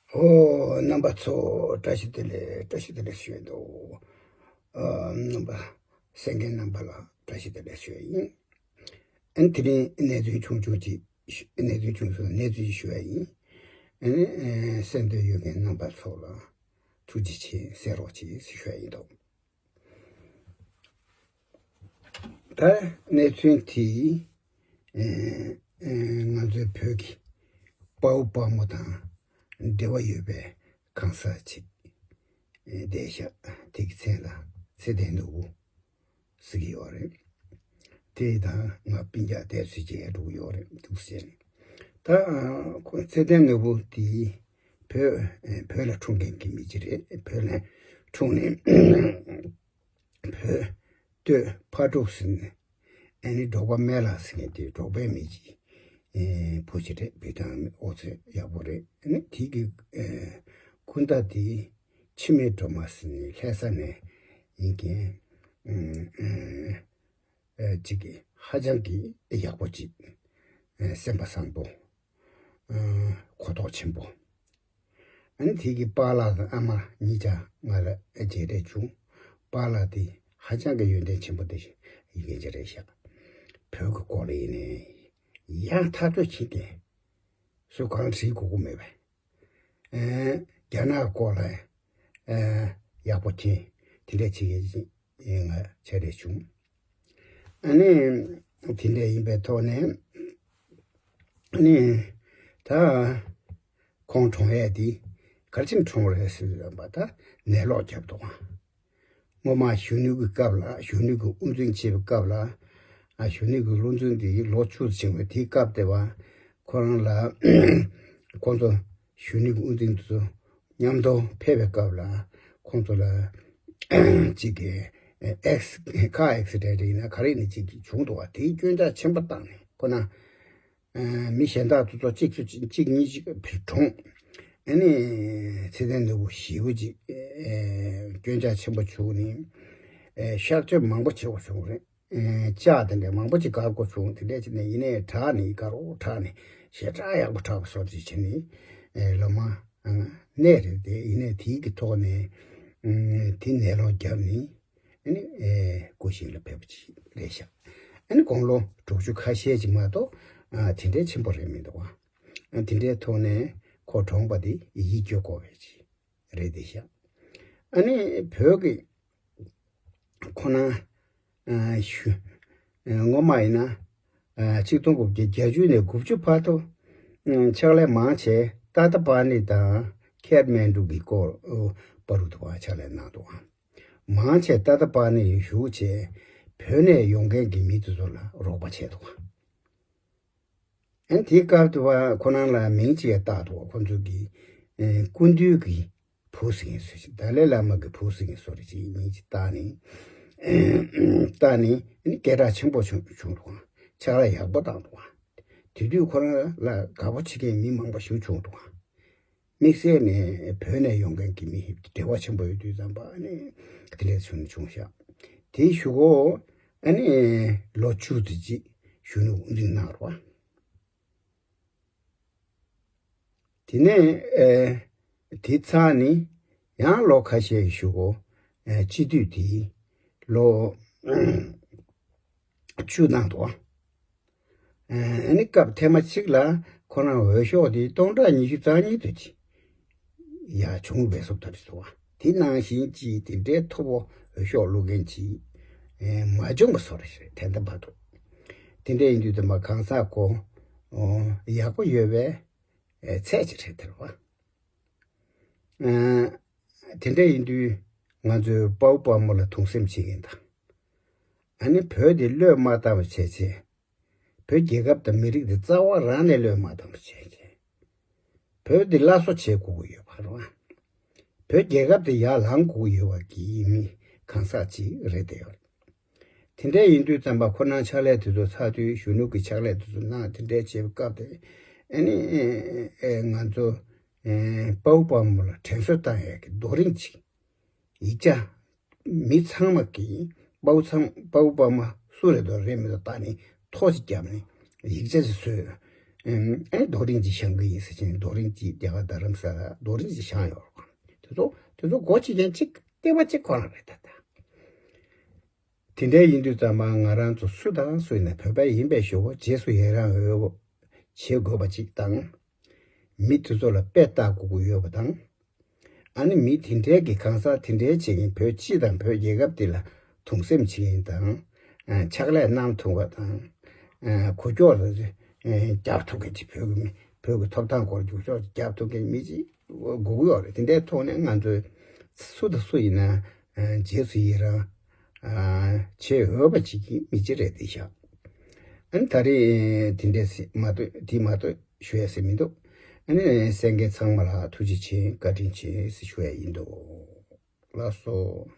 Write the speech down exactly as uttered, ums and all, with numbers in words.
ཨོ། རྣམ་པ་ཚོ་བཀྲ་ཤིས་བདེ་ལེགས། བཀྲ་ཤིས་བདེ་ལེགས་ཞུ་ཡ་འདུག་ཨ། རྣམ་པ་གསན་མཁན་རྣམ་པ་ལ་བཀྲ་ཤིས་བདེ་ལེགས་ཞུ་ཡ་ཡིན། ཨ་ནི་དེ་རིང་གནས་ཚུལ་ཆུང་ཆུང་ཅིག་ཞུ། གནས་ཚུལ་ཆུང་ཆུང་གནས་ཚུལ་ཞིག་ཞུ་ཡ་ཡིན། ཨ་ནི་ཨ། གསན་འདོད་ཡོད་མཁན་རྣམ་པ་ཚོ་ལ་ཐུགས་རྗེ་ཆེ་གསན་རོགས་གྱིས་ཞུ་ཡ་ཡིན་འདུག་ད་གནས་ཚུལ་དེ་ཨེ་ཨེ་ང་ཚོའི་བོད་ཀྱི་དཔའ་བོ་དཔའ་མོ་དང་འབྲེལ་བ་ཡོད་པའི་གང་ཟག་ཅིག་ཨེ་བསྡད་ཤག་དེ་གི་མཚན་ལ་ཚེ་བརྟན་ནོར་བུ་ཟེར་གྱི་ཡོད་རེད། དེ་དང་ང་སྤུན་ཀྱག་དེ་ཚོ་ཅིག་འགྲོ་གི་ཡོད་རེད་འདུག་ཟེར། ད་ཁོ་ཚེ་བརྟན་ནོར་བུ་དེ་བོད་ཨེ་བོད་ལ་འཁྲུངས་མཁན་གྱི་མི་ཅིག་རེད། བོད་ལ་འཁྲུངས་ནས། བོད་སྟོད་ཕག་གྲུ་ཟེར་ནས། ཨ་ནི་འབྲོག་པ་སྨན་བླ་ཟེར་མཁན་དེ་འབྲོག་པའི་མི་གཅིག་ཨེ་བུ་ཅིག་རེད། བོད་དང་ཨོ་ཚོད་ཡག་པོ་རེད། ཨ་ནི་དེ་གི་ཨེ་སྐུ་ཟླ་དེ་འཆི་མེད་སྒྲོལ་མ་ཟེར་ནས་ལྷ་ས་ནས་ཡིན་མཁན་ཨེ་ཨེ་ཅིག་གི་ཧ་ཅང་གི་ཡག་པོ་ཅིག་ཨེ་སེམས་པ་བཟང་པོ། ཨ་གོ་རྟོགས་ཆེན་པོ། ཨ་ནི་དེ་གི་པཱ་ལགས་དང་ཨ་མ་གཉིས་ཆ་ང་ལ་མཇལ་འཕྲད་བྱུང་། པཱ་ལགས་དེ་ཧ་ཅང་གི་ཡོན་ཏན་ཆེན་པོ་དེ་ཡི་གེ་ཅིག་རེད་ཤག་བོད་ཀྱི་སྐོར་ལ་ཡིན་ནའི་ཡང་ཐག་གཅོད་བྱེད་མཁན། སུ་གང་ལ་དྲིས་དགོས་ཀྱི་མེད་པས། ཨེ་རྒྱ་ནག་སྐོར་ལ་ཨེ་ཡག་པོ་མཁྱེན། དེ་འདྲ་བྱེད་མཁན་ཅིག་ཡིན། ང་མཇལ་འཕྲད་བྱུང་། ཨ་ནི་དེ་འདྲ་ཡིན་པའི་ཐོག་ནས་ཨ་ནི་ད་ཁོང་གྲོངས་ཡས་དེ་ག་རེ་བྱས་ནས་གྲོངས་རེད་ཟེར་བ་ད་ནད་ལོག་བརྒྱབ་འདུག་ག་སྔོན་མ་གཞོན་ནུ་གི་སྐབས་ལ། གཞོན་ནུ་གི་དབུ་འཛིན་བྱེད་པའི་སྐབས་ལ། ཨ་གཞོན་ནུ་གི་བློ་འཛིན་དེ་ལོ་བཅུ་ཙམ་ཕྱིན་པའི་དེའི་སྐབས་དེ་བ་ཁོ་རང་ལ་ཁོང་ཚོ་གཞོན་ནུ་གི་དབུ་འཛིན་དེ་ཚོ་མཉམ་དུ་ཕེབས་པའི་སྐབས་ལ་ཁོང་ཚོ་ལ་གཅིག་གི་ཨེག་སི་ཁ་ཨེག་སི་ཌེན་ཊི་ཡིན་ན་ག་རེ་ཡིན་ན་གཅིག་གི་བྱུང་འདུག་བ། དེའི་སྐྱོན་ཆ་ཆེན་པོ་བཏང་ནས་ཁོ་ན། ཨ་མི་གཞན་དག་ཚོ་ཚོ་གཅིག་ཚོ་གཅིག་གཉིས་ཅིག་ཕར་གྲོངས། ཨ་ནི་ཚེ་བརྟན་ནོར་བུ་ཞེ་པོ་ཅིག་ཨེ་སྐྱོན་ཆ་ཆེན་པོ་བྱུང་ནས་ཨེ་གཤགས་བཅོས་མང་པོ་བྱེད་དགོས་བྱུང་རེད། ཨེ་ལྕགས་དེ་འདྲ་མང་པོ་ཅིག་བཀག་དགོས་བྱུང་། དེ་འདྲ་བྱས་ནས་ཡིན་ནའི་དྲག་ནས་དགའ་རོགས་དྲག་ནས་ཞེ་དྲག་ཡག་པོ་དྲག་པ་བཟོ་ཅིག་བྱས་ནས་ཨེ་ལོ་མ་ཨ་གནས་རེད་དེ། ཡིན་ནའི་དེའི་གི་ཐོག་ནས་ཨ་དེ་ནད་ལོག་བརྒྱབ་ནས། ཨ་ནི་ཨེ་སྐུ་བཞེངས་ལ་ཕེབས་པ་ཅིག་རེད་ཤག་ཨ་ནི་དགུང་ལོ་དྲུག་ཅུ་ཁ་ཤས་ཅིག་མ་གཏོགས་ཨ་དེ་འདྲའི་ཆེན་པོ་རེད་མི་འདུག་བ། ཨ་དེ་འདྲའི་ཐོག་ནས་ཁོ་གྲོངས་པ་དེ་ཡིད་སྐྱོ་དགོས་པའི་ཅིག་རེད་དེ་ཤག་ཨ་ནི་བོད་ཀྱི་ཁོ་ན་ཨ་ཞུ་ཨ་སྔོན་མ་ཡིན་ན་ཨ་ཆིག་སྟོང་དགུ་བརྒྱ་བརྒྱད་ཅུ་ནས་དགུ་བཅུ་བར་དུ་ཨ་ཕྱག་ལས་མང་ཆེ་ཏཱ་ཏཱ་པཱ་ནི་དང་ཁེ་ཐ་མན་གྲུ་གི་སྐོར་ཨ་བར་དུ་བ་ཕྱག་ལས་གནང་འདུག་བ། མང་ཆེ་ཏཱ་ཏཱ་པཱ་ནི་ཡི་བཞུགས་བྱས་བོད་ནས་ཡོང་མཁན་གྱི་མི་དེ་ཚོ་ལ་རོགས་པ་བྱས་འདུག་ག་ཨ་ནི་དེའི་སྐབས་དུ་བ་ཁོ་རང་ལ་མིང་ཅིག་ཡང་བཏགས་འདུག་ག་ཁོ་ཚོ་གི་ཨེ་སྐུ་མདུན་གྱི་བུ་ཟེར་མཁན་ཚོ་ཞིག་ཏཱ་ལའི་བླ་མ་གི་བུ་ཟེར་མཁན་ཚོ་རེ་ཅིག་མིང་ཅིག་བཏགས་ནས་བཏགས་ནས་ཨ་ནི་སྐད་གྲགས་ཆེན་པོ་བྱུང་བྱུང་འདུག་ག་ཕྱག་ལས་ཡག་པོ་བཏང་འདུག་ག་དེ་དུས་ཁོ་རང་ལ་དགའ་པོ་བྱེད་མཁན་མི་མང་པོ་ཞིག་བྱུང་འདུག་ག་དམིགས་བསལ་ནས་བོད་ནས་ཡོང་མཁན་གྱི་མི་འབྲེལ་བ་ཆེན་པོ་ཡོད་དུས་ཙམ་པ་ཨ་ནི་དེ་འདྲ་བྱུང་བྱུང་ཤག་དེའི་གཞུག་གུ་ཨ་ནི་ལོ་བཅུ་དེ་ཅིག་གཞོན་ནུ་དབུ་འཛིན་གནང་རོགས། དེ་ནས་ཨེ་དེ་ཚར་ནས་ཡང་ལོ་ཁ་ཤས་གཞུག་གུ་ཨེ་སྤྱི་འཐུས་དེ་ལོ་བཅུ་གནང་འདུག་ཨ་ནི་སྐབས་ཐེངས་མ་གཅིག་ལ་ཁོ་རང་འོས་ཤོག་དེ་སྟོང་ཕྲག་ཉི་ཤུ་རྩ་གཉིས་དུ་ཅིག་ཡ་བྱུང་བའི་སོབ་ཐ་རེ་སོ་བ་དེ་ནང་བཞིན་གྱི་དེ་འདྲའི་མཐོ་པོ་འོས་ཤོག་བླུག་མཁན་ཅིག་ཨེ་མ་བྱུང་བ་བཟོ་རེ་རེད། དེ་འདྲ་བར་དུ་དེ་འདྲ་ཡིན་དུས་དེ་མ་གང་ཟག་གོ་ཡག་པོ་ཡོད་པའི་ཚད་ཅིག་རེད་དེ་རེད་བ། དེ་འདྲ་ཡིན་དུས་ང་ཚོས་དཔའ་བོ་དཔའ་མོ་ལ་དུང་སེམས་བྱེད་མཁན་དང་། ཨ་ནི་བོད་དེ་བློས་མ་བཏང་བ་བྱས་བྱས། བོད་རྒྱལ་ཁབ་དང་མི་རིགས་དེ་རྩ་བ་རང་ནས་བློས་མ་བཏང་བ་བྱས་བྱས། བོད་དེ་སླར་གསོ་བྱེད་དགོས་ཀྱི་ཡོད་པ་རེད་བ། བོད་རྒྱལ་ཁབ་དེ་ཡར་ལངས་དགོས་ཀྱི་ཡོད་པ་གི་མི་གང་ཟག་ཅིག་རེད་དེ་ཡོད། དེ་འདྲ་ཡིན་དུས་ཙམ་པ་ཁོ་རང་ཕྱག་ལས་དེ་ཚོ་ཚར་དུས་གཞོན་ནུ་གི་ཕྱག་ལས་དེ་ཚོ་གནང་། དེ་འདྲའི་བྱེད་པའི་སྐབས་དེ་ཨ་ནི་ཨེ་ང་ཚོ་ཨེ་དཔའ་བོ་དཔའ་མོ་ལ་དྲན་གསོ་བཏང་ཡས་ཀྱི་རྡོ་རིང་ཅིག་ཡིག་ཆ་མི་ཚང་མ་གིས་དཔའ་བོ་ཚང་དཔའ་བོ་དཔའ་མོ་སུ་རེད་འདུག་རེད་མི་འདུག་བལྟས་ནས་ཐོ་ཅིག་བརྒྱབ་ནས་ཡིག་ཆ་ཅིག་བཟོས། ཨ་ནི་རྡོ་རིང་ཅིག་བཞེངས་ཀྱི་ཡིན་ཟེར་བྱས་ནས། རྡོ་རིང་ཅིག་རྒྱ་གར་རྡ་རམ་ས་ལ་རྡོ་རིང་ཅིག་བཞེངས་ཡོད་རེད། དེ་ཚོ་དེ་ཚོ་སྒོ་ཕྱེ་མཁན་གཅིག་ལྟེ་བ་གཅིག་ཁོ་རང་རེད་ད་ལྟ། དེ་འདྲ་ཡིན་དུས་ཙམ་པ་ང་རང་ཚོ་སུ་དང་སུ་ཡིན་ན་བོད་པ་ཡིན་པའི་ཞུ་བ་རྗེས་སུ་ཡི་རང་འོས་བྱེད་དགོས་པ་གཅིག་དང་། མི་དེ་ཚོ་ལ་དཔེ་ལྟ་དགོས་ཀྱི་ཡོད་པ་དང་། ཨ་ནི་མི་དེ་འདྲའི་གི་གང་ཟག་དེ་འདྲའི་བྱེད་མཁན་བོད་སྤྱི་དང་བོད་རྒྱལ་ཁབ་འདི་ལ་དུང་སེམས་བྱེད་མཁན་དང་། ཕྱག་ལས་གནང་ཐུབ་པ་དང་། གོ་སྐྱོར་རྒྱག་ཐུབ་མཁན་ཅིག་བོད་ཀྱི་མི་བོད་ཀྱི་ཐོབ་ཐང་སྐོར་རྒྱུགས་ཕྱོགས་རྒྱག་ཐུབ་མཁན་མི་ཅིག་དགོས་ཀྱི་ཡོད་རེད། དེ་འདྲའི་ཐོག་ནས་ང་ཚོས་སུ་དང་སུ་ཡིན་ན་རྗེས་སུ་ཡི་རང་བྱེད་འོས་པ་ཅིག་གི་མི་ཅིག་རེད་འདི་ཤག་ཨ་ནི་ད་རེས་དེ་འདྲས་མ་གཏོགས་དེ་མ་གཏོགས་ཞུ་ཡ་ཟེར་མི་འདུག་ཨ་ནི་གསན་མཁན་ཚང་མ་ལ་ཐུགས་རྗེ་ཆེ། བཀའ་དྲིན་ཆེ་ཟེར་ཞུ་ཡ་ཡིན་འདུག་ལགས་སོ།